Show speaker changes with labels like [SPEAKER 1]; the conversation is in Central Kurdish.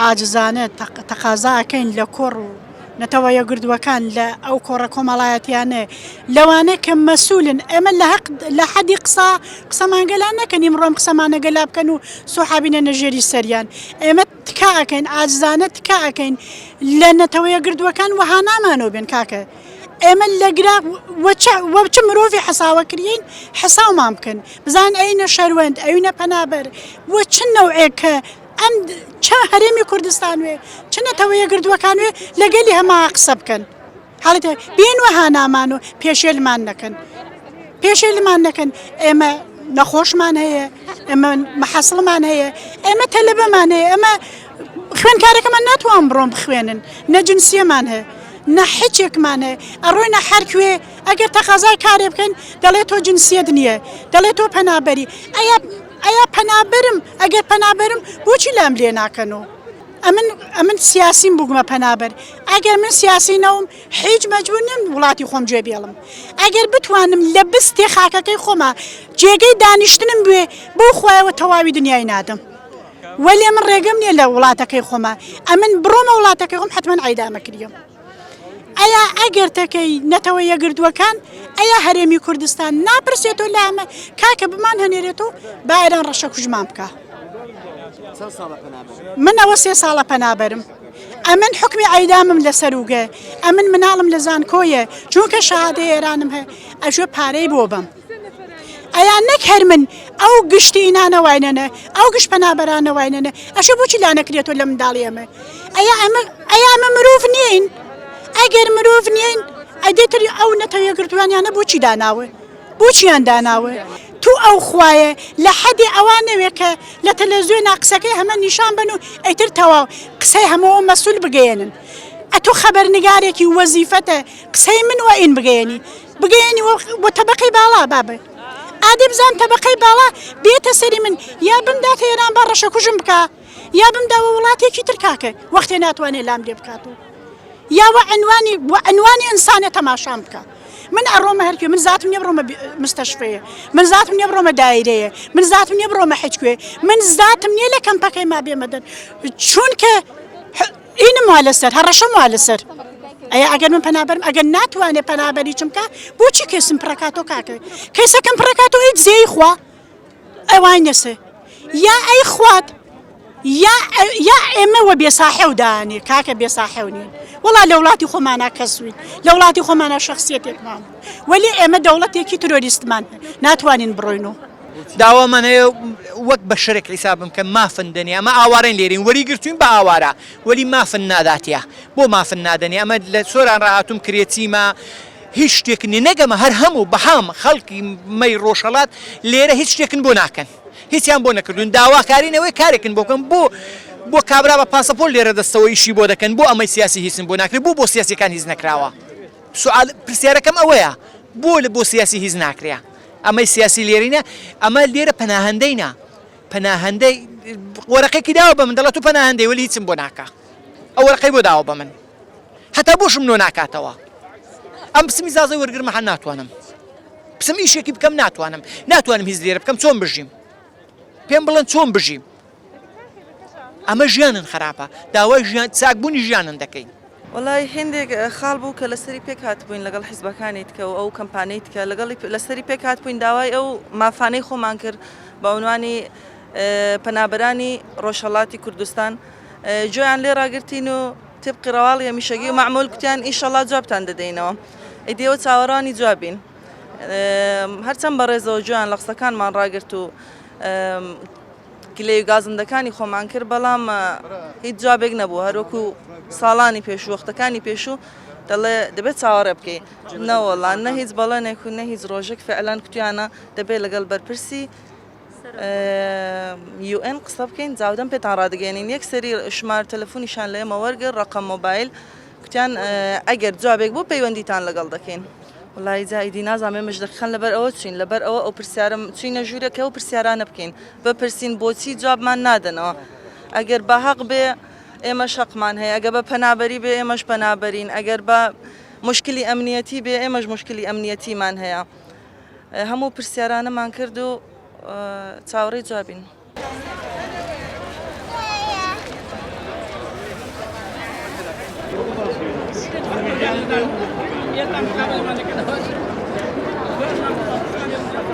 [SPEAKER 1] عاجزانە تەقازا ئەکەین لە کۆڕ و نەتەوە یەکگرتووەکان لە ئەو کۆڕە کۆمەڵایەتیانە لەوانە کە مەسولن ئێمە لە هەق لە حەدی قسە قسەمان گەلا نەکەن ئیمڕۆ ئەم قسەمانە گەلا بکەن و سوحابینە نەژێری سەریان ئێمە تکا ئەکەین عاجزانە تکا ئەکەین لە نەتەوە یەکگرتووەکان وەها نامانەوە بێن کاکە ئێمە لەگرا وە چ مرۆڤی حەساوە کریین حساومان بکەن بزان ئەینە شەروەند ئەوینە پەنابەر وە چ نەوعێک کە ئەم چ هەرێمی کوردستان وێ چ نەتەوە یەکگرتووەکان وێ لەگەلی هەما قسە بکەن حاڵەتە بێن و هانامان و پێشێلمان نەکەن پێشێلمان نەکەن ئێمە نەخۆشمان هەیە ئێمە مەحەسڵمان هەیە ئێمە تەلەبەمان هەیە ئێمە خوێنکارەکەمان ناتوان بڕۆن بخوێنن نە جنسیەمان هەیە نە حچێکمان هەیە ئەڕۆینە هەرکوێ ئەگەر تەقازای کارێ بکەن دەڵێ تۆ جنسیەت نییە دەڵێ تۆ پەنابەری ئەیا ئەیا پەنابەرم ئەگەر پەنابەرم بۆچی لام لێ ناکەن و ئەمن ئەمن سیاسیم بووگمە پەنابەر ئەگەر من سیاسی نەوم هیچ مەجبور نیم وڵاتی خۆم جێ بێڵم ئەگەر بتوانم لە بستێ خاکەکەی خۆما جێگەی دانیشتنم بوێ بۆ خوایەوە تەواوی دنیای نادەم وەلێ من ڕێگەم نییە لە وڵاتەکەی خۆما ئەمن بڕۆمە وڵاتەکەی خۆم حتمما عیدامەکریەم ئەیا ئەگەر تەکەی نەتەوە یەکگرتووەکان ئەیا هەرێمی کوردستان ناپرسێتەوە لە ئەمە کاکە بمان هەنێرێتەوە با ئێران ڕەشە کوژمان بکە من ئەوە سێ ساڵە پەنابەرم ئەمن حکمی عیدامم لەسەر وگە ئەمن مناڵم لە زانکۆیە چونکە شەهادەی ئێرانم هەیە ئەژێ پارەی بۆ بەم ئەیا نەک هەر من ئەو گشتی ئینانە واینەنە ئەو گشت پەنابەرانە واینەنە ئەشە بۆچی لا نەکرێتەوە لە منداڵی ئەمە ئەیا ئەمە ئەیا ئەمە مرۆڤ نین ئەگەر مرۆڤ نین ئەدێتر ئەو نەتەوە یەکگرتووانیانە بۆچی داناوە بۆچیان داناوە تو ئەو خوایە لە حەدی ئەوان نەوێ کە لە تەلەزیۆنا قسەکەی هەمە نیشان بن و ئەیتر تەواو قسەی هەموو مەسول بگەیەنن ئەتۆ خەبەرنگارێکی وەزیفەتە قسەی من وە ئین بگەیەنی بگەیەنی بۆ تەبەقەی باڵا بابە ئادی بزان تەبەقەی باڵا بێتە سەری من یا بمداتە ئێران با ڕەشەکوژم بکا یا بمداوە وڵاتێکی تر کاکە وەختێ ناتوانێت لام لێ بکات و یا وە عنوانی وە عنوانی ئینسانە تەماشام بکە من ئەڕۆمە هەرکوێ من زاتم نییە بڕۆمە مستەشفەیە من زاتم نییە بڕۆمە دایرەیە من زاتم نییە بڕۆمە حیچ کوێ من زاتم نییە لە کەمپەکەی ما بێمە دەر چونکە ئینم وا لەسەر هەڕەشەم وا لەسەر ئەیا ئەگەر من پەنابەرم ئەگەر ناتوانێ پەنابەری چم بکا بۆچی کەسم پڕەکاتۆ کاکە کەسەکەم پڕەکاتۆ ئەی دزێی خوا ئەوای نەسێ یا ئەی خوات یا یا ئێمە وە بێساحێو دانێ کاکە بێساحێو نین وڵا لە وڵاتی خۆمانە کەسوین لە وڵاتی خۆمانە شخصیەتێکمان وەلی ئێمە دەوڵەتێکی ترۆریستمان ناتوانین بڕۆین و
[SPEAKER 2] داوامان هەیە وەک بەشەرێک حیسابم کە مافن دەنێ ئەمە ئاوارەین لێرین وەری گرتوین بە ئاوارە وەلی مافن ناداتە بۆ مافن نادەنێ ئەمە لە سۆران ڕاهاتوم کرێچیمە هیچ شتێک نیە نەگەمە هەر هەموو بەهام خەڵکی مەی ڕۆژهەڵات لێرە هیچ شتێکن بۆ ناکەن هیچیان بۆ نەکردوون داواکارین ئەوەی کارێکن بۆ بکەن بۆ بۆ کابرا بە پاسەپۆرت لێرە دەستەوە ئیشی بۆ دەکەن بۆ ئەمەی سیاسی هیچن بۆ ناکرێت بۆ بۆ سیاسیەکان هیچ نەکراوە سوال پرسیارەکەم ئەوەیە بۆ لە بۆ سیاسی هیچ ناکرێ ئەمەی سیاسی لێرینە ئەمە لێرە پەناهەندەینە پەناهەندەی وەرەقێکی داوە بە من دەڵێت تو پەناهەندەی وەلی هیچم بۆ ناکا ئەو وەرەقەی بۆ داوە بە من هەتا بۆشم نۆ ناکاتەوە ئەم بچم ئیجازەی وەرگرم هەر ناتوانم بچم ئیشێکی بکەم ناتوانم ناتوانم هیچ لێرە بکەم چۆن بژیم پێم بڵێن چۆن بژیم ئەمە ژیانن خراپە داوای ژیان چاکبوونی ژیانن دەکەین.
[SPEAKER 3] وەڵای هێندێک خاڵ بوو کە لەسەری پێک هاتبووین لەگەڵ حیزبەکانی تکە و ئەو کەمپانەی تکە لەگەڵی لەسەری پێک هاتبووین داوای ئەو مافانەی خۆمان کرد بە عنوانی پەنابەرانی ڕۆژهەڵاتی کوردستان گوێیان لێ ڕاگرتین و تبقی ڕەواڵی هەمیشەگی و مەعمول کوتیان ئیشەڵا جوابتان دەدەینەوە ئیدی ئەوە چاوەڕوانی جوابین هەرچەند بەڕێزەوە گوێیان لە قسەکانمان ڕاگرت و گلەی و گازندەکانی خۆمان کرد بەڵام هیچ جوابێک نەبوو هەروەکو ساڵانی پێشوو وەختەکانی پێشوو دەڵێ دەبێت چاوەڕێ بکەی نەوەڵا نە هیچ بەڵێنێک و نە هیچ ڕۆژێک فعلەن کوتیانە دەبێت لەگەڵ بەرپرسی UN قسە بکەین جاودەم پێتان ڕادگەێنین یەک سەری شمار تەلەفۆنیشان لە ئێمە وەرگر ڕقم مۆبایل کوتیان ئەگەر جوابێک بۆ پەیوەندیتان لەگەڵ دەکەین. وەڵایی جا ئیدی نازانم ئێمەش دەقیقەن لەبەر ئەوە چوین لەبەر ئەوە ئەو پرسیارم چوینە ژوورێ کە ئەو پرسیارانە بکەین بپرسین بۆچی جوابمان نادەنەوە ئەگەر بە هەق بێ ئێمەش هەقمان هەیە ئەگەر بە پەنابەری بێ ئێمەش پەنابەرین ئەگەر بە مشکلی ئەمنیەتی بێ ئێمەش مشکلی ئەمنیەتیمان هەیە هەموو پرسیارانەمان کرد و چاوەڕێی جوابین.